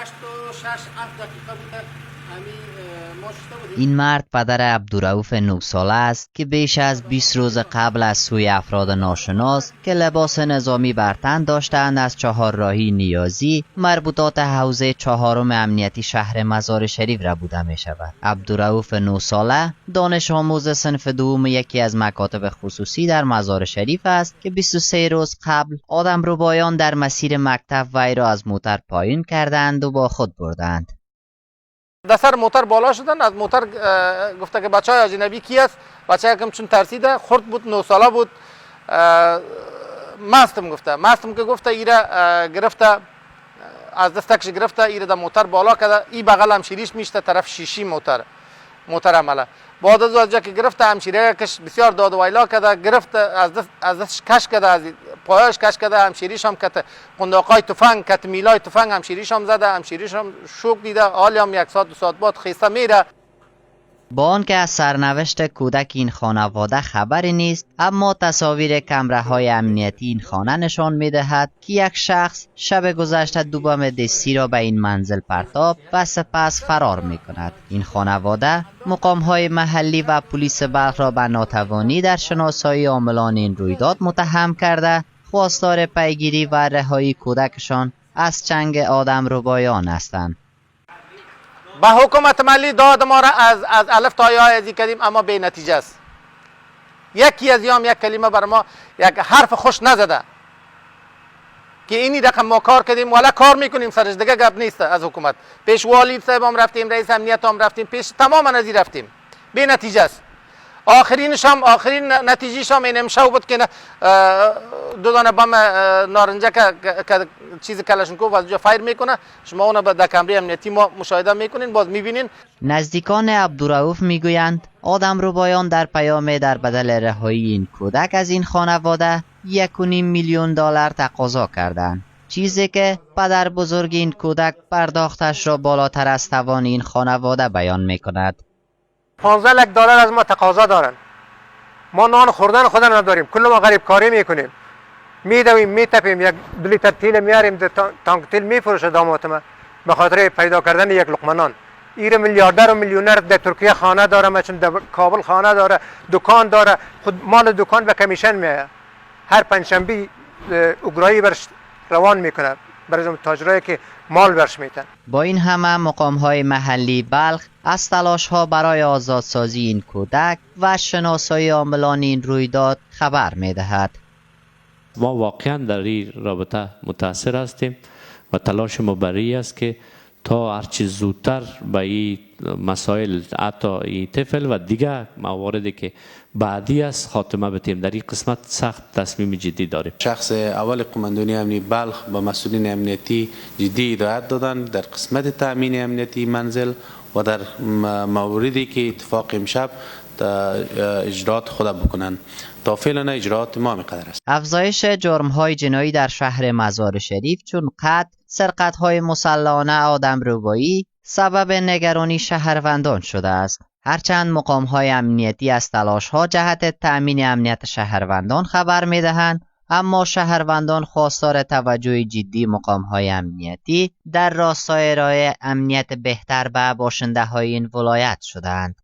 8 و 6 7 دقیقه بوده. این مرد پدر عبدالرؤوف 9 ساله است که بیش از 20 روز قبل از سوی افراد ناشناس که لباس نظامی بر تن داشتند از چهارراهی نیازی مربوطات حوزه چهارم امنیتی شهر مزار شریف ربوده می شود. عبدالرؤوف 9 ساله دانش آموز صنف دوم یکی از مکاتب خصوصی در مزار شریف است که 23 روز قبل آدم ربایان در مسیر مکتب وی را از موتر پایین کردند و با خود بردند. در سر موتر بالا شدن، از موتر گفته که بچه های اجنبی کی است؟ بچه یکم چون ترسیده، خرد بود، 9 ساله بود، مستم گفته، مستم که گفته ایره گرفته، از دستکش گرفته، ایره در موتر بالا کرده، ای بغل همشیریش میشته طرف شیشی موتر عمله. بعد از جا که گرفته همشیره کش بسیار داد و ویلا کرده، گرفته از دستش کش کرده، از پایش کش کرده، همشیریش هم کت قنداقای تفنگ، کت میلای تفنگ همشیریش هم زده، همشیریش هم شوک دیده. حالی هم 1 ساعت 2 ساعت بعد خیسته میره. با آنکه از سرنوشت کودک این خانواده خبری نیست، اما تصاویر کمره امنیتی این خانه نشان می‌دهد که یک شخص شب گذشته 2 بم دستی را به این منزل پرتاب و سپس فرار می‌کند. این خانواده مقام‌های محلی و پلیس بلخ را به ناتوانی در شناسایی عاملان این رویداد متهم کرده، خواستار پیگیری و رهایی کودکشان از چنگ آدم ربایان هستند. به حکومت ملی داد ما را از الف تا یا ازی کردیم، اما بی نتیجه است. یکی از یام یک کلمه بر ما یک حرف خوش نزده که اینی رقم ما کار کردیم ولا کار میکنیم سرش، دیگه گپ نیست. از حکومت پیش والی صاحب هم رفتیم، رئیس امنیت هم رفتیم، پیش تمام ازی رفتیم، بی نتیجه است. آخرین نتیجه شام این امشب بود که 2 دانه بم نارنجک که چیز کلاشینکوف از اونجا فایر میکنه، شما اونو در کمره امنیتی ما مشاهده میکنین، باز میبینین. نزدیکان عبدالرؤوف میگویند آدم ربایان در پیام در بدل رهایی این کودک از این خانواده 1.5 میلیون دلار تقاضا کردند، چیزی که پدر بزرگ این کودک پرداختش را بالاتر از توان این خانواده بیان میکند. 15 لک دلار از ما تقاضا دارن. ما نان خوردن خودم نداریم، کل ما غریب کاری میکنیم، میدویم میتپیم، 1 لیتر تیل میاریم، تانک تیل میفروشه داماد ما به خاطر پیدا کردن یک لقمه نان. ایره میلیاردر و میلیونر در ترکیه خانه داره، مثلا در کابل خانه داره، دکان داره، خود مال دکان به کمیشن میایه. هر پنجشنبه اگرایی برش روان میکنه برای تاجرایی که مال برش میتن. با این همه مقام‌های محلی بلخ از تلاش‌ها برای آزادسازی این کودک و شناسایی عاملان این رویداد خبر می‌دهد. ما واقعا در این رابطه متاثر هستیم و تلاش ما بر است که تا هرچی زودتر به این مسائل، حتی این طفل و دیگر مواردی که بعدی است خاتمه بدیم. در این قسمت سخت تصمیم جدی داریم. شخص اول قماندانی امنی بلخ با مسئولین امنیتی جدی هدایت دادن در قسمت تامین امنیتی منزل و در مواردی که اتفاق امشب اجرات خود بکنن. تا فعلا اجرات ما میقدر است. افزایش جرم‌های جنایی در شهر مزار شریف چون قتل، سرقت‌های مسلحانه، آدم ربایی سبب نگرانی شهروندان شده است. هرچند مقام‌های امنیتی از تلاش‌ها جهت تأمین امنیت شهروندان خبر می‌دهند، اما شهروندان خواستار توجه جدی مقام‌های امنیتی در راستای ارائه امنیت بهتر به باشنده‌های این ولایت شدند.